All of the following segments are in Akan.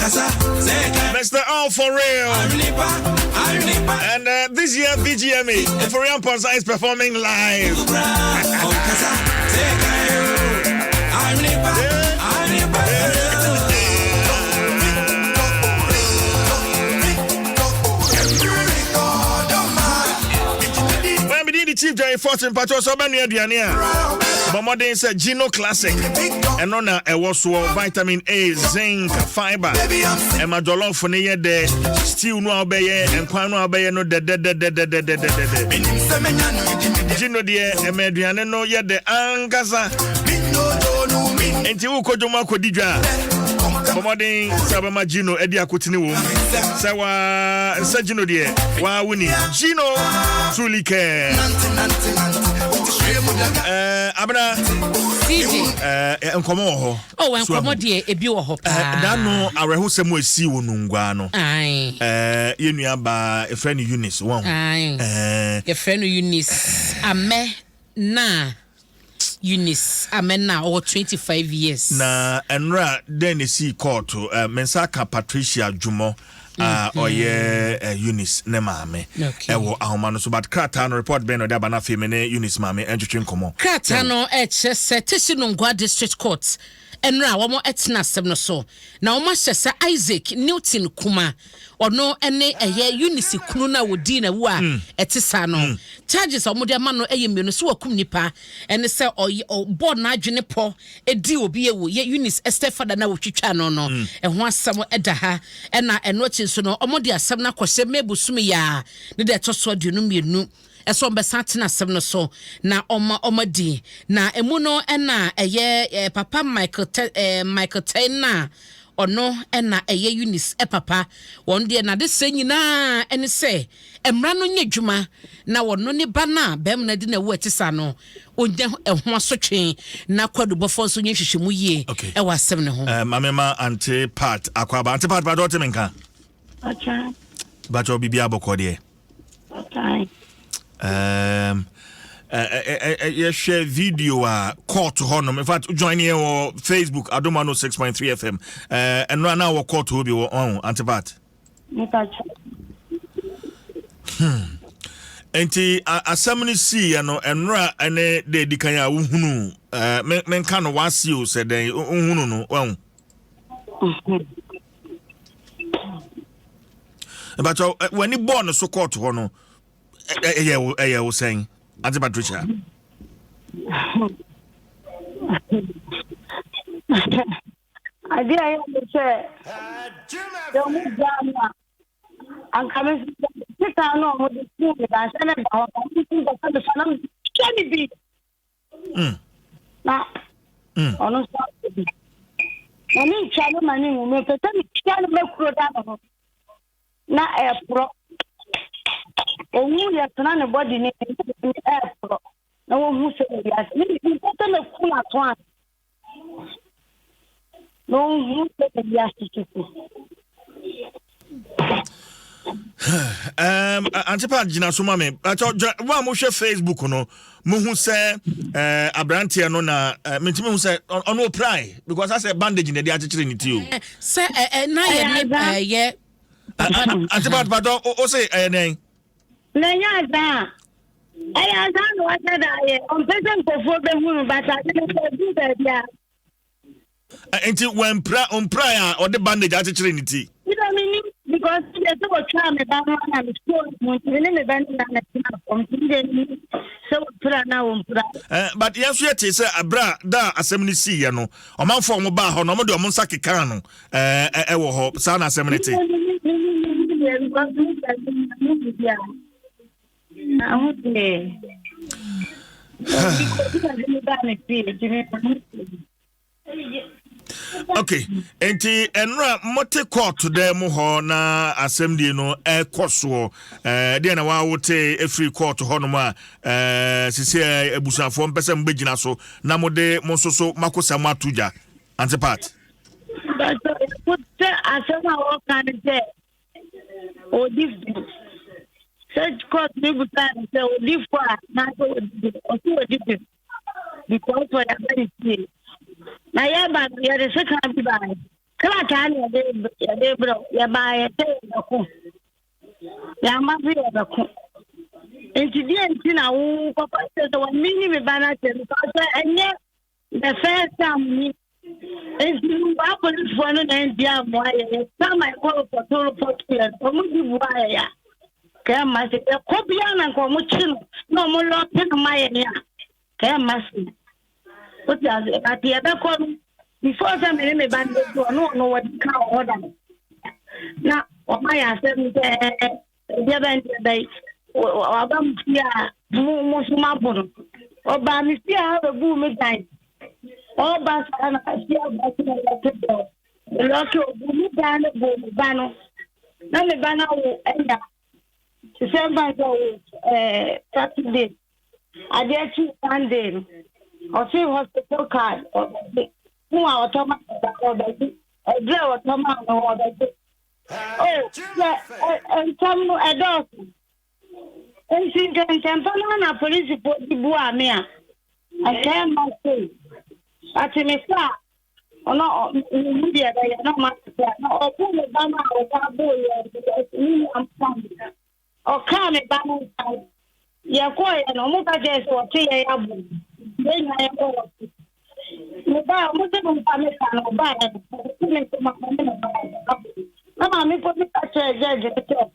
Mr. All for Real. And this year, VGMA, Ofori Amponsah is performing live. Chief Jerry Fortune Pacho so bɛnua aduane a bɔ mmɔden sɛ Gino Classic ɛno na ɛwɔ soɔ vitamin A zinc fiber ɛma jollof no yɛ dɛ stew no a wobɛyɛ nkwan no a wobɛyɛ no dɛdɛdɛdɛdɛdɛdɛ Gino deɛ ɛma aduane no yɛ dɛ ankasa enti wokɔ dwom akɔdi dwa a bɔ mmɔden sɛ wobɛma Gino adi akotene wɔ mu sɛ waa nsɛ Gino deɛ waa woni Gino truly care abena nkɔmɔ wɔ hɔ oh nkɔmɔ deɛ ebi wɔ hɔ paa dano awerɛhosɛm a ɛsii wɔ Nungua no yɛn nua baa yɛfrɛ no Eunice wɔn yɛfrɛ no Eunice Amɛ na Eunice Amɛ na ɔwɔ 25 years. Na ɛnora dɛn na ɛsii kɔɔto? Me nsa aka Patricia Dwumɔ a ɔyɛ Eunice ne maame ɛwɔ ahoma no so, but krataa no report bɛn na ɔde aba na afei me ne Eunice maame ɛntwetwe nkɔmmɔ. Krataa no ɛkyerɛ sɛ Teshie Nungua District Court ɛnora wɔn ɛtena asɛm no so na wɔn ahyɛ sɛ Isaac Newton Kuma ɔno ne ɛyɛ Eunice kunu no a wɔdii n'awu a ɛte saa no. Charges a wɔde ama no yɛ mmienu, sɛ wakum nipa ɛne sɛ ɔbɔɔ n'adwene pɔ dii obi awu, yɛ Eunice stepfather no a wɔtwitwaa no no. Ɛho asɛm da ha. Ɛna ɛno akyi nso no, wɔde asɛm no akɔhyɛ May bosome yi ara ne da ɛtɔ so 22 sɛ wɔbɛsan atena asɛm no so na wɔma wɔadi. Na ɛmu no na ɛyɛ Papa Michael Tɛ, Michael Tɛn no a Ɔno na ɛyɛ Eunice papa. Wɔn deɛ n'adesrɛ nyinaa ne sɛ mmara no nyɛ adwuma na ɔno ne ba no a barima no adi n'awu a ɛte saa no, ɔnya ɛho asotwe na kwaadubɔfoɔ nso nyɛ nhwehwɛmu yie wɔ asɛm no ho. Maame ma Ante Pat akwaaba. Ante Pat, patɔ ɔte me nka? Patɔ biribi abɔkɔ deɛ. Um, yɛhwɛ video a court hɔnom in fact join yɛn wɔ facebook adom 106.3 fm ɛno a na wɔ court hɔ bi wɔ ɔho antipat Nti asɛm no siiɛ no ɛnora ne da ɛdi kan a wohunu menka no wase o sɛ dɛn wohunu no wahu Mpakyɛw, w'ani bɔɔ no so kɔɔto hɔ no, ɛyɛ wo ɛyɛ wo sɛn? Ante Patricia. Adeɛ a ɛyɛ ne sɛ sɛ ɔmo gyaa no a anka me nso sika no a ɔmo de kum me danhyɛ no da hɔ ka me nso nkɔsɛ mefa na mehwɛ ne bi. Na ɔno nso asɔ bi. Na ne ntwa no ma ne nwu mepɛ sɛ metwa no mɛkuro da ne ho na ɛporɔ. Owu yɛ tena ne bɔde ne ɛporɔ na wɔhu sɛ wiase ne mepɛ sɛ mɛku no ato ase. Na ɔnhu sɛ wiase tete. Auntie Pat gyina so ma me. Mo a mohwɛ Facebook no, mohu sɛ aberanteɛ no na mentumi hu sɛ ɔno ɔpirae because asɛ bandage na ɛde akyekyere ne ti o. Sɛ na yɛ ne yɛ. Auntie Pat patɔ o se ɛyɛ dɛn? Na ɛnyɛ azaa a ɛyɛ azaa na wahyɛ da ayɛ ɔmpɛ sɛ nkurɔfoɔ bɛhu no but ade no sɛ ɛduru baabi a. Nti wampira ɔmpirae a ɔde bandage akyekyere ne ti. Nígbà mi ní because mi deɛ sɛ wɔtwaa me ba no na me sukuu mu nti me ne me ba no na na tena fam nti mi deɛ mi sɛ wɔpira na wɔmpira. But yɛn nso yɛte sɛ abere a da a asɛm no siiɛ no ɔmanfoɔ a wɔn baa hɔ no wɔn de wɔn nsa kekaa no ɛwɔ hɔ saa na asɛm no te. Okay, nti ɛnora mote kɔɔto dan mu hɔ na asɛm die no ɛkɔ soɔ ɛɛ deɛ na wawote efiri kɔɔto hɔnom a ɛɛ sisi abusuafoɔ mpɛ sɛ mobɛgyina so na mode mo nso so makosɛm ato dwa. Auntie Pat. Sɛ asɛm a wɔka ne sɛ ɔdi fo sɛ court ne busaa no sɛ ɔdi fo a naasɛ ɔdi fo ɔsɛ ɔdi fo because ɔyɛ aba ne fie na yɛba no yɛde sekan bi baeɛ. Krataa. Krataa na yɛde yɛde brɛ wo. Yɛbaa yɛ sɛ yɛbɛko. Yɛama so yɛbɛko. Nti deɛ nti na wo kɔkɔ sɛ sɛ wɔamini me ba no akyɛ no sɛ ɛnyɛ the first time ni. Nti no waa polisifoɔ no na ɛndi amoa yɛ. Yɛ time a yɛkɔ repɔto repɔto yɛ no wɔn di boa yɛ ya. Kɛɛ ma sɛ yɛkɔ biara na nka wɔn kye no na wɔn lɔɔte no ma yɛ a kɛɛ ma sɛ. Wote ase? But yɛbɛkɔ no, before sɛ me ne me ba no bɛdu ɔno ɔno wɔde ka wɔ hɔ da no. Na ɔma yɛ asɛm sɛ ɛdeɛ bɛn deɛ bɛn waba mo fie a mo mo so mabo no. Ɔbaa me fie a bɛbuu me dan. Ɔba saa na fie aba so na lɔke dɔ. Lɔke ɔbu me dan no buu me ba no. Na me ba no awo anya te sɛ mfa sɛ ɔwo ɛɛ Saturday. Adeɛ kye Sunday no, ɔse hospital card ɔbɛgye, phone a ɔtɔ ma no ba ɔbɛgye, aduru a ɔtɔ ma no ɔbɛgye. Oh, sɛ nsɛm no ɛdɔɔso. Nti nka nsɛmpa no na polisifoɔ de buaa me a, anka ɛmma sei. But me sɛ a, ɔno mehu deɛ ɛbɛyɛ na ɔma na ɔbu me ba no a ɔsan boo yɛ ne nua mfa ho. Ɔkaa me ba no nsa no, yɛkɔeɛ no, wɔka kyerɛɛ sɛ wɔte yɛn abo. Yɛn nyinaa yɛkɔ wɔte. Me ba, wɔn sɛ memfa me ka no, ɔbaeɛ no, wɔte me nso ma me ne me ba abo. Na maame mpo bi ka kyerɛɛ judge no sɛ,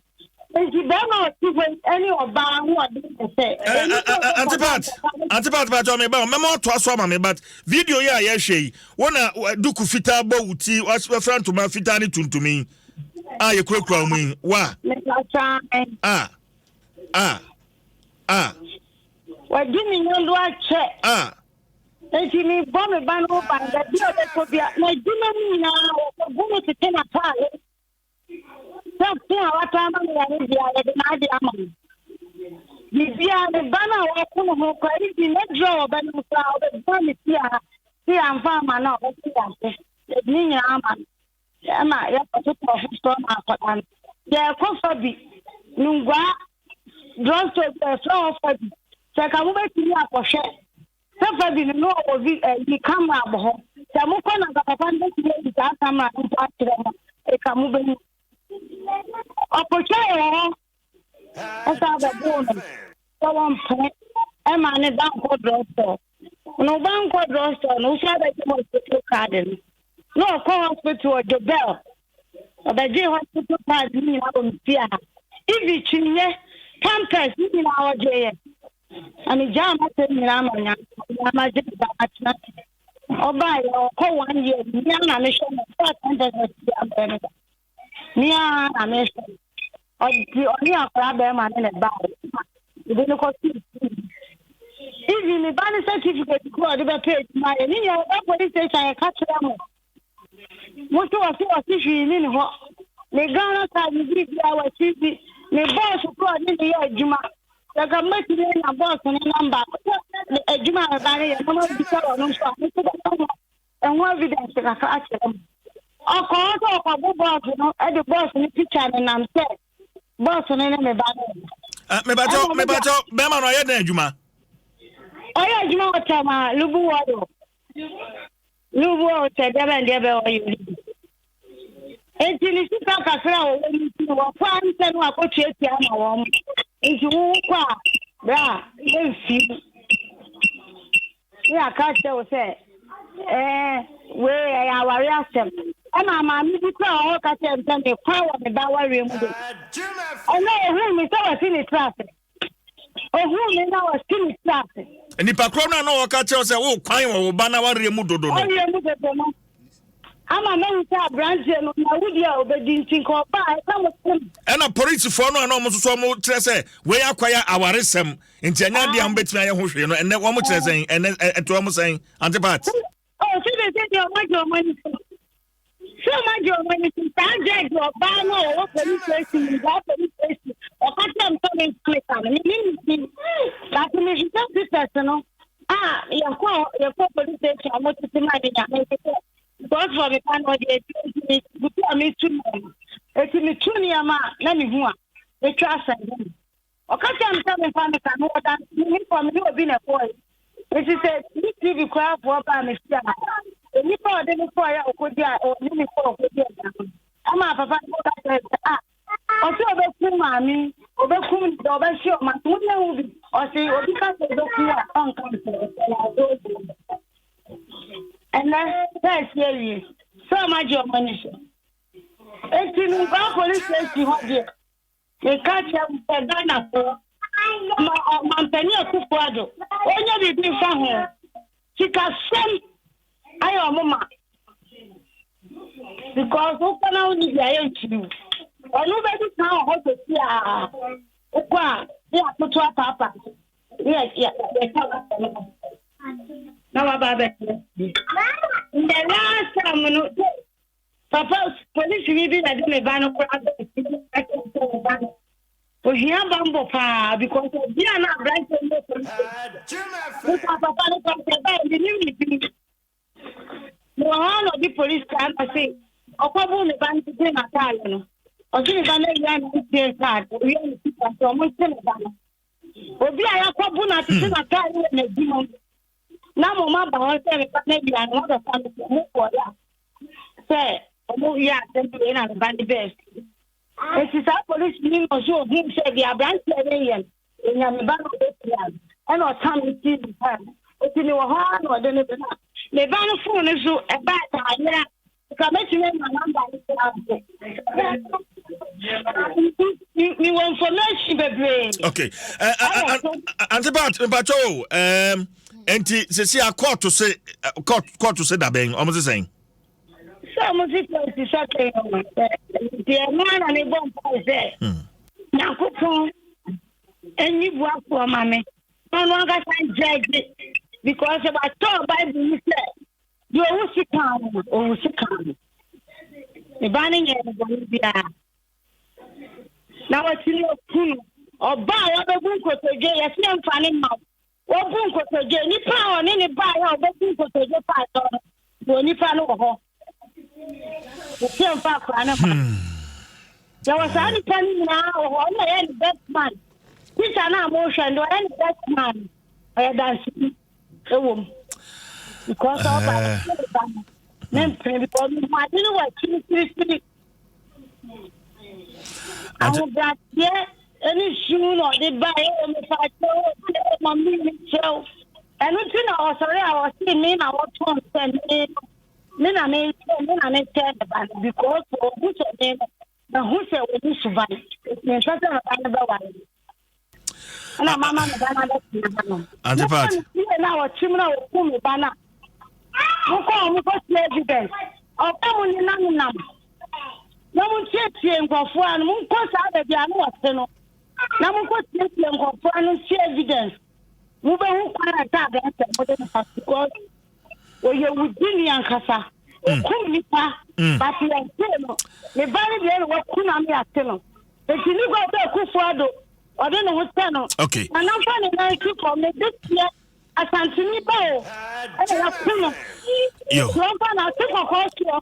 nti bɛrima a ɔte hɔ yi ne ɔbaa ho ɔde ne sɛ. Auntie Pat, Auntie Pat, Pat, ɔme ba, mɛma ɔtoa so ama me, but video yi a yɛhwɛ yi, wo na duku fitaa bɔ wo ti, wafira ntoma fitaa ne tuntum yi. a yɛkurakura wɔn yi wa a a a. Wadi me nyando akyɛ. A. Nti mebɔ me ba no ho ban baabi a ɔbɛkɔ bia n'adwuma mu nyinaa wɔkɔbu no tete n'ataade sɛ ko a watɔ ama me yare bia yɛde n'ade ama no biribiara me ba no a wɔko ne ho kɔ ɛne bi n'aduro a wɔbɛnom koraa ɔbɛba me fie ha sɛ yɛamfa ama no a ɔbɛte yɛase yɛde ne nyinaa ama no. Ɛma yɛkɔtotɔ foforɔ ma akwadaa no. Yɛkɔ fa bi, Nungua drugstore bi a yɛfrɛ hɔ fa bi. Sɛ ka mobɛtumi akɔhwɛ sɛ fa bi no na ɔwɔ vi ɛyi camera bɔ hɔ. Sɛ mokɔ na nka papa no bɛtumi ayi saa camera no mpo akyerɛ mo a, ɛka mobɛhu. Ɔkɔtwae wɔ hɔ. Ɔsan bɛboo no sɛ wɔmpene ɛma ne ba nkɔ drugstore. Na ɔba nkɔ drugstore no, wosan bɛgye hospital card no. Na ɔkɔ hospital ɔgye bell. Ɔbɛgye hospital card no nyinaa wɔ me fie ha. Ivi kyiniiɛ, pampers ne nyinaa ɔgyeeɛ. Na megyaa m'asɛm nyinaa ma Nyankopɔn na magye me ba matena ase. Ɔbaeɛ ɔkɔ one year, me ara na mehwɛ no. Ɔbaa pampers ɔsi abrɛ me ba. Me ara na mehwɛ no. Ɔde ɔne akwadaa barima ne ne ba de no kɔtoo sukuu. Even me ba ne certificate kura ɔde bɛpɛ adwuma ayɛ ne nyinaa yɛba police station yɛka kyerɛ mo. Mo se wɔse wɔse hwee ni ne hɔ. Ne Ghana card ne biribiara wɔasi bi. Ne bɔɔso kura ɔde ne yɛ adwuma. Yɛka mɛtumi anya bɔɔso ne namba. Adwuma a me ba no yɛ na mabisa wɔn nso a me nso bɛka ho. Ɛho evidence kakra akyerɛ mo. Ɔkɔɔ hɔ sɛ ɔkɔbo bɔs no de bɔs no picture no nam sɛ bɔs no ne me ba no reba. Eh, mebakyɛw mebakyɛw bɛrima no ɔyɛ dɛn adwuma? Ɔyɛ adwuma wɔ Tama Lubu Wɔdo. Lubu wɔ sɛ deɛ bɛn deɛ bɛn ɔyɛ bi. Enti ne sika kakra a ɔwɔ no nti no wɔkɔ a nsɛ no akɔtuatua ama wɔn. Nti wokɔ a bra yɛmfi mu. Ne yɛaka akyerɛ wo sɛ, Ɛɛ, wei ɛyɛ aware asɛm. Ɛma maame bi koraa wɔ hɔ ka kyerɛɛ me sɛ mekwan wɔ me ba awareɛ mu de. Ɛnɛ ohuu me sɛ wasi ne tiri ase. Ohuu me na wasi ne tiri ase. Nipa korɔ no a na ɔka kyerɛ wo sɛ wokwan wɔ wo ba no awareɛ mu dodo no. Awareɛ mu dodo no. Ama mahu sɛ aberanteɛ no n'awudie a ɔbɛdi nti nka ɔba a ɛsɛ mo tem. Ɛna polisifoɔ no a na wɔn nso so wɔn kyerɛ sɛ wei akɔyɛ awaresɛm nti ɛnyɛ adeɛ a wɔn bɛtumi ayɛ ho hwee no ɛnɛ wɔn kyerɛ sɛn ɛnɛ ɛto wɔn sɛn Auntie Pat. Oh, sɛ de sɛ deɛ wɔn agye wɔn ani so sɛ wɔn agye wɔn ani so saa judge ɔbaa no a ɔwɔ police station mu saa police station ɔka kyerɛ me sɛ me nka no me ne ne ti but mehwehwɛ papers no a yɛkɔ yɛkɔ police station a wɔtete ma me nyame sɛ because for me ba no ɔde eti nti me butu a metu nneɛma eti metu nneɛma a na mehu a metwa asɛm mu ɔka kyerɛ me sɛ memfa me ka no ɔda me kɔ me ne obi na ɛkɔɛ eti sɛ tv koraa foɔ baa me fie a Onipa a ɔde no kɔeɛ a ɔkɔdi a ɔne ne kɔ ɔkɔdi agya no ɛma papa no ka kyerɛ sɛ ah ɔsɛ ɔbɛkum maame ɔbɛkum ne dɛ ɔbɛhye ɔma nti mo ho bi ɔse obi ka sɛ ɔbɛkum a ɔnka sɛ ɛnɛ sɛ ɛsi awie sɛ ɔma gye ɔma ani so enti no nkwa police station hɔ deɛ Meka kyerɛ mo sɛ Ghanafoɔ, ma Ɔmampanin Akufo Addo ɔnyɛ biribi mfa ho. Sikasɛm ayɛ ɔmo ma. Because wokɔ na wonni bi a yɛnkyiri wo. Ɔno bɛdi kan wɔ hɔ sɛsi a wokɔ a ne yɛatoto apaapa ne yɛka wasɛm na waba abɛtena. In the last time no, Papa, polisini bi na ɛde me ba no koraa bɛɛ fie ka kyerɛ sɛ me ba no ohia bambɔ paa because obi a na aberanteɛ no yɛ polisi. Nka papa no kɔ sɛ bɛɛ menim ne din. Mewɔ hɔ na ɔde polisi kaa na ɔse ɔkɔbo me ba no tete n'ataade no. Ɔse me ba no awia ne MTN card, owia ne sika nti ɔmo nte me ba no. Obi a yɛakɔbo no atete n'ataade wɔ n'adwuma mu. Na mo ma ba hɔ sɛ me ba no awia no wɔbɛfa no sɛ mo kɔɔ ya sɛ ɔmo yɛ asɛm wei na me ba no bɛɛ fie. Eti saa polisi ni na ɔso ohun sɛ deɛ aberanteɛ no yɛ no enya me ba no ɔbɛpira no ɛna ɔtam no sii ne kaa mu. Eti mewɔ hɔ ara na ɔde no bɛ na me ba no fon no so ɛbaa saa yera nka mɛtumi anya namba no koraa mpo. Mewɔ information bebree. Okay. Uh, uh, uh, Auntie Pat, mpacho o. Um, nti sisi a court se court court se dabɛn ɔmo se sɛn. Sɛ ɔmo se 22nd nti ɛno ara na mebɔ mpae sɛ Nyankopɔn enyi boafoɔ ma me na ɔno ankasa ngyɛgye because watɔɔ Bible mu sɛ deɛ ɔwu sika no ɔwu sika no ne ba no nyɛɛ no bɔne biara na watumi aku no ɔba a wabɛbu nkotodwe yɛsɛ yɛmfa ne ma wo Wabu nkotodwe. Nipa a ɔne ne baeɛ a ɔbɛbu nkotodwe fa atɔ no, wɔ nipa no wɔ hɔ. Wɔsi mfa akora no ma. Yɛwɔ saa nipa no nyinaa wɔ hɔ. Ɔno ɔyɛ ne best man. Teacher no a mohwɛ no, ɔyɛ ne best man. Ɔyɛ danseni ɛwɔ mu. Because ɔba no, ne ba no, ne mpene because mehu ade no wɔ akyirikyirikyiri. Ahobrɛaseɛ ne su na ɔde baeɛ o mepa kyɛw o ma me kyɛw ɛno nti na ɔsɔre a ɔse me na wɔtɔn sɛ me me na me me na me kyɛ ne ba no because ɔhu sɛ me no mahu sɛ ɔni suban mempɛ sɛ me ba no bɛware ɛna mama me ba no abɛtena ha no Auntie Pat. na wɔkyem na wɔkum me ba no a mokɔ a mokɔtie evidence ɔka mo ne nam nam na montietie nkurɔfoɔ ano monkɔ saa baabi a no wɔte no na monkɔ tietie nkurɔfoɔ ano ntie evidence mobɛhu kwan a ɛsɛ aberɛsɛ mode no fa because ɔyɛ wudini ankasa ɔkum nipa but yɛntee no me ba no deɛ na waku no ame ate no Eti ne gua sɛ Akufo Addo ɔde ne ho kyɛ no. Okay. Na namfa ne nan si fam ne de teɛ Asanteni ba o ɛna yɛako no. Yo. Wɔmfa na ase kɔkɔɔ soɔ.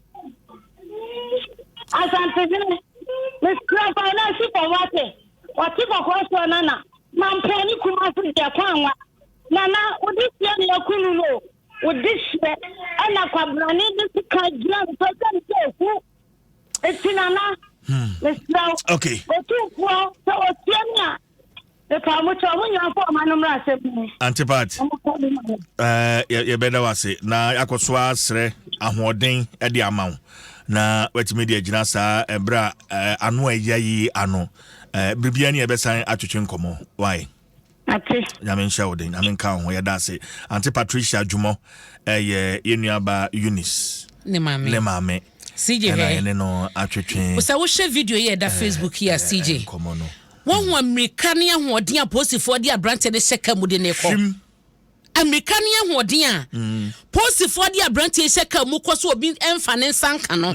Asantehene mesrɛ fa nan si fam wate. Ɔte kɔkɔɔ soɔ nana. Mampɛ ne Kumasi deɛ kwan wa. Nana wode teɛ ne yɛako no no. Wode hyɛ ɛna kwabrane de sika gyina no sɛ sɛ sɛ ehu. Eti nana, mesrɛ wo. Okay. Otumfoɔ, sɛ wɔtie me a, mepa mo kyɛw, mo nyinaa mfa ɔma no mmra asɛm mu. Auntie Pat, Ɔmo kɔ bi ma me. eh, yɛbɛda wo ase na yɛakɔ so asrɛ ahoɔden de ama wo na watumi de agyina saa ɛberɛ a eh, ano a ɛya yi ano. Eh, biribiara ni yɛbɛsan atwetwe nkɔmmɔ. Why? Ate. Nyame nhyɛ wo den, Nyame nka wo ho, yɛda ase. Auntie Patricia Dwumɔ ɛyɛ yɛn nuaba Eunice ne maame. Ne maame. CJ ɛna hwɛ. yɛne no atwetwe. Sɛ wohwɛ video yi a ɛda Facebook yi a CJ. Nkɔmmɔ no. Wohu amirika ne ahoɔden a polisifoɔ de aberanteɛ no hyɛ ka mu de ne kɔ. Hwim. Amirika ne ahoɔden a polisifoɔ de aberanteɛ hyɛ ka mu kɔ so obi mfa ne nsa nka no.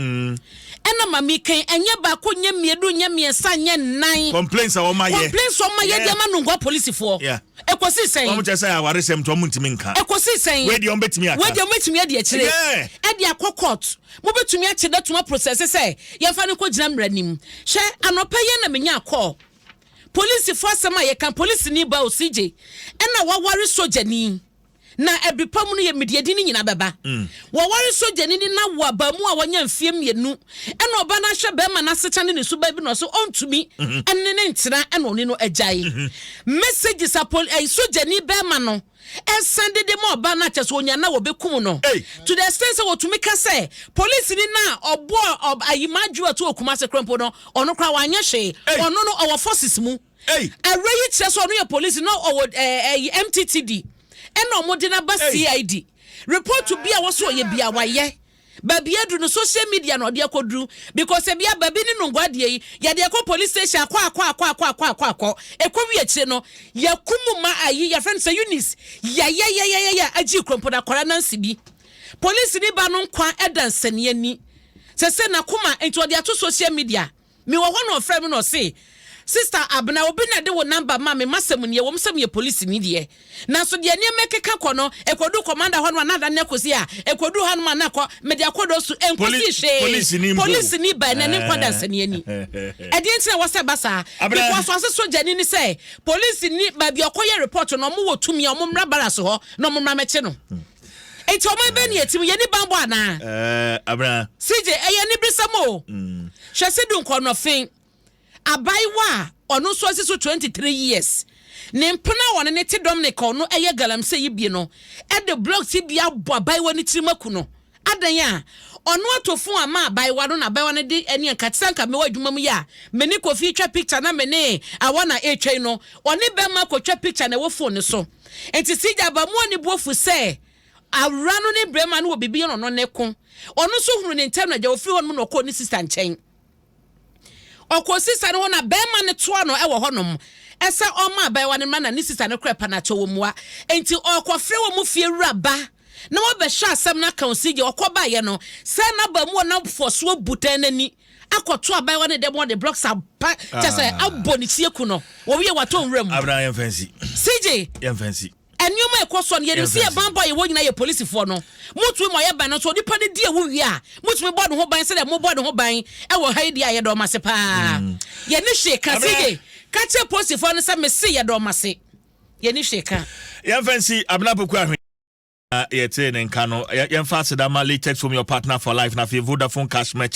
Ɛna maame kan ɛnyɛ baako nyɛ mmienu nyɛ mmiɛnsa nyɛ nnan. Complaints a wɔn ayɛ. Complaints wɔn ayɛ de ama Nungua polisifoɔ. Ɛkɔsi sɛn? Wɔn kyerɛ sɛ awaresɛm nti wɔn ntumi nka. Ɛkɔsi sɛn? Wei deɛ wɔn bɛtumi aka. Wei deɛ wɔn bɛtumi adi akyire. Ɛde akɔ court. Mo bɛtumi akye dɛ process sɛ yɛmfa no nkɔ gyina mmara nim. Hwɛ anɔpa yɛn na menya call. Polisifoɔ asɛm a yɛka polisini ba o CJ ɛna waware sogyani. Na ɛbere pa mu no yɛ mede edin no nyinaa bɛba. Wɔware sogyani no na wo abaamu a wanya mfeɛ mmienu ɛna ɔba no ahwɛ bɛrima no asetena ne ne suban bi na ɔse ɔntumi ɛne ne ntena ɛna ɔne no agyae. Messages a pol ɛyi sogyani bɛrima no ɛsan de de ma ɔbaa no akyɛ sɛ ɔnya na wɔbɛkum no to the extent sɛ wɔtumi ka sɛ polisini no a ɔbɔɔ ɔb ayi Marjorie to wɔ Kumasi koraa mpo no ɔno koraa wanyɛ hwee ɔno no ɔwɔ forces mu. Awura yi kyerɛ sɛ ɔno yɛ polisi na ɔwɔ ɛɛ ɛyi MTTD ɛna ɔmo de no aba CID. Report bi a wɔso ɔyɛ bia wayɛ. Baabi aduru no social media na ɔde akɔduru because ebia baabi ne nungua deɛ yi yɛde ɛkɔ police station akɔ akɔ akɔ akɔ akɔ akɔ akɔ ɛkɔ wie akyire no yɛku mu ma ayi yɛfrɛ no sɛ Eunice yɛyɛyɛyɛyɛ agye kurompo na akwadaa nansi bi. Polisi ni ba no nkwa ɛda nsania ni sɛ sɛ n'akoma nti ɔde ato social media. Mewɔ hɔ na ɔfrɛɛ me na ɔse, Sister Abena, obi na de wo number maa me, m'asɛm nie, ɛwom sɛ meyɛ polisini deɛ, nanso deɛ nneɛma ɛkeka kɔ no, ɛkɔduru commander hɔ nom a na adane akɔsi ha, ɛkɔduru ha nom a na akɔ, mede akɔdɔ su, ɛnkɔsii hwee, polisini baa na ne nkwa dansani ani. Ɛdeɛn nti na ɛwɔ sɛ ɛba saa? Because ɔse sogyani ne sɛ, polisini, baabi a ɔkɔyɛ report no, wɔwɔ tumi a wɔmmra barracks hɔ na wɔmmra mmɛkye no. Enti ɔman bɛn na yɛte mu? Yɛnni bammɔ anaa? Ɛɛ, Abena. CJ, ɛyɛ aniberesɛm o. Hwɛ Sedu Nkɔnɔfe, abaayewa a ɔno nso asi so 23 years. Ne mpena a ɔne no te Dominic a ɔno yɛ galamsey yi bi no de blocks yi bi abɔ abaayewa no tirim aku no. Adɛn a? Ɔno ato fon ama abaayewa no na abaayewa no de ɛne nka te sɛ anka mewɔ adwuma mu yi a me ne Kofi retwa picture na me ne Awana retwa yi no, ɔne bɛrima akɔtwa picture na ɛwɔ fon no so. Enti Sigya abamuwa no bo afu sɛ awura no ne barima no wɔ biribi yɛ na ɔno ne ko. Ɔno nso hunuu ne ntɛm na agya ɔfiri hɔnom na ɔkɔɔ ne sista nkyɛn. Ɔkɔɔ sista no hɔ na barima no toa no wɔ hɔnom sɛ ɔmma abaayewa no mmra na ne sista no korɛ pa no akyɛ wɔ mua. Enti ɔrekɔfrɛ wɔn fie wura ba na wabɛhwɛ asɛm no aka Sigya. Ɔkɔbaeɛ no, sɛ n'abamuwa no afɔsoɔ bu dan no ani akɔto abaayewa no dɛm ɔde blocks apa kyɛ sɛ ah. abɔ ne ti aku no wɔwie watɔ nwura mu. Abena yɛn fɛnsi. CJ. Yɛn fɛnsi. Nneɛma a ɛkɔ soɔ no yɛnim sɛ yɛ banbɔ a yɛwɔ nyinaa yɛ polisifoɔ no motumi ma ɔyɛ ban no nso onipa no di ewu wie a motumi bɔ ne ho ban sɛdeɛ mobɔ ne ho ban ɛwɔ ha yi deɛ a yɛdɔ ɔmo ase paa yɛne hwee ka CJ ka kyerɛ polisifoɔ no sɛ mese yɛdɔ ɔmo ase yɛne hwee ka. Yɛn fɛnsi Abena Poku Ahwe. Yɛtee ne nka no, yɛmfa aseda ma Latex Home, your partner for life, na afei Vodafone Cash Merchant.